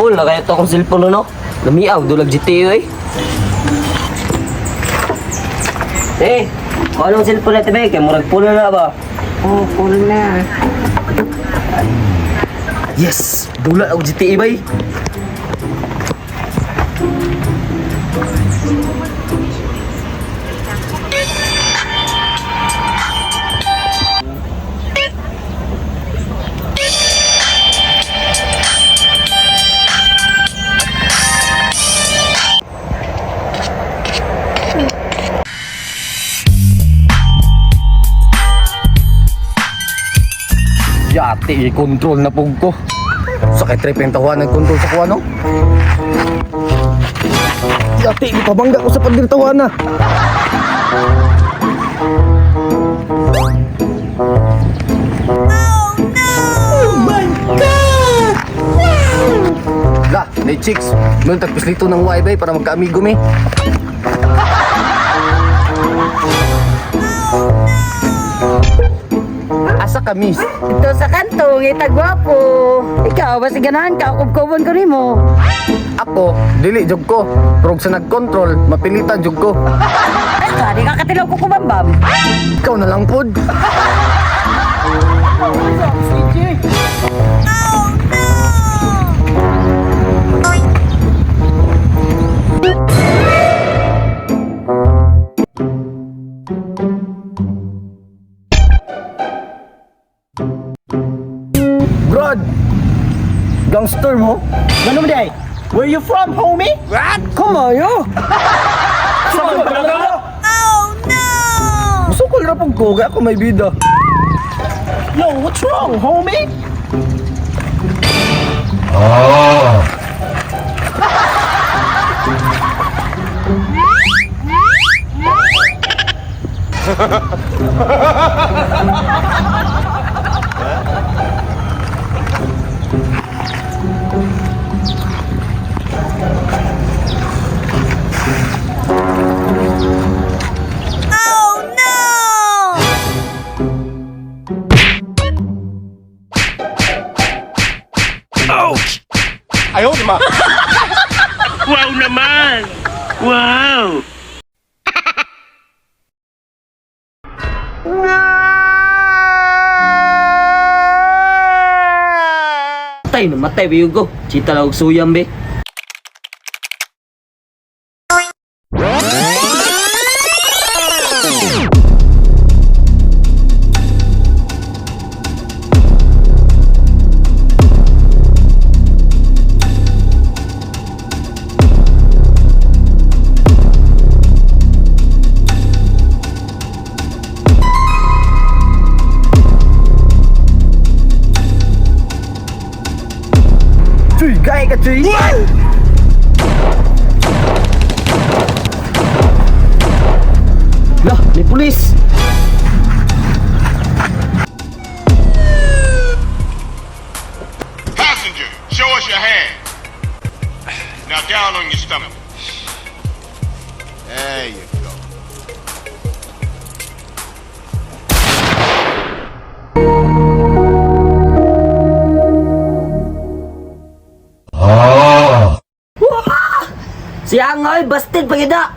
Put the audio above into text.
Full na kayo to akong cellphone, no? Lamiaw, dulag GTA eh. Eh, kung anong cellphone natin ba? Kaya murag full na ba? Oh, full na. Yes! Dula og GTA bay! Yati, i-control na pug ko. Sa kay trip yung tawanan control sa kuha, no? Yati, ipabangga ko sa pagdirtawana. Oh my God! La, ni chicks, mun tagpislito ng wifi para magkaamigo mi. Asa ka, miss? Ito sa kanto, ngita gwapo. Ikaw, basta ganahan ka, kubkubon ko nimo. Ako, dili jud ko. Pero sa nag-control, mapilitan jud ko. Ay ka, di ka katilaw ko kubambam. Ikaw na lang pod. Brad! Gangster mo? Ganun day. Where you from, homie? What? Come on, yo. Musukol ra pug ko, kaya ako may bida. Yo, what's wrong, homie? Wow naman! Wow! Matay na matay ba ko. Chita lang og suyam be. Chuy, gay ka, Chuy! Lah, may pulis! Passenger, show us your hand. Now down on your stomach. There you go. Siya nga oy, busted pagida!